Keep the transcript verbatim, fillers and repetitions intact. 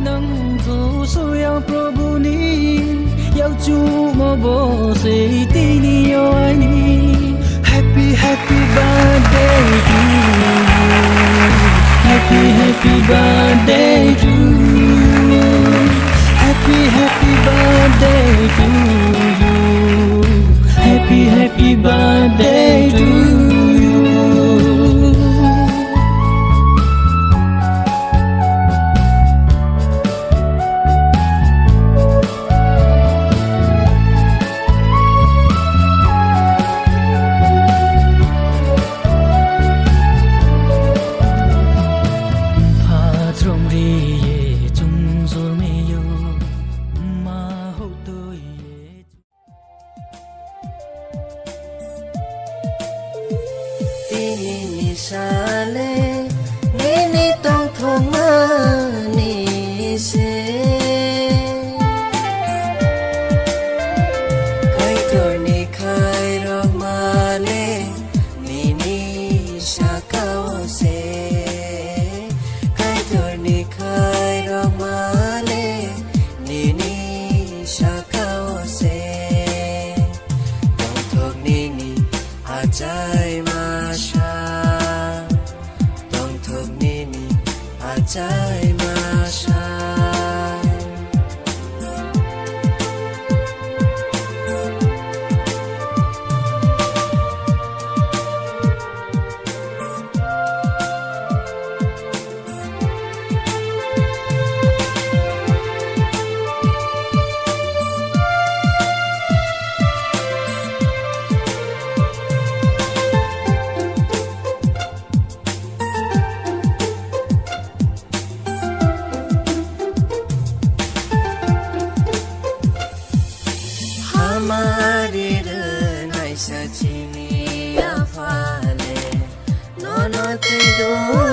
Nang to soyang Prabhu ni yakchu mo bo sei tini yo ani. Happy, happy birthday to you. Happy, happy birthday to you. Happy, happy birthday to you. Happy, happy birthday to you. Phatrong ri ye chung jol me yo, ma ho to ye. Tini ni sale, nini tongthokmani se. Kaitorni khairokmale, nini sakao se. Kaitorni khairokmale, nini sakao se. Tongthok nini achai masa. Tongthok nini achai masa. Hamari rwnai sa chini aphale, nono twi dun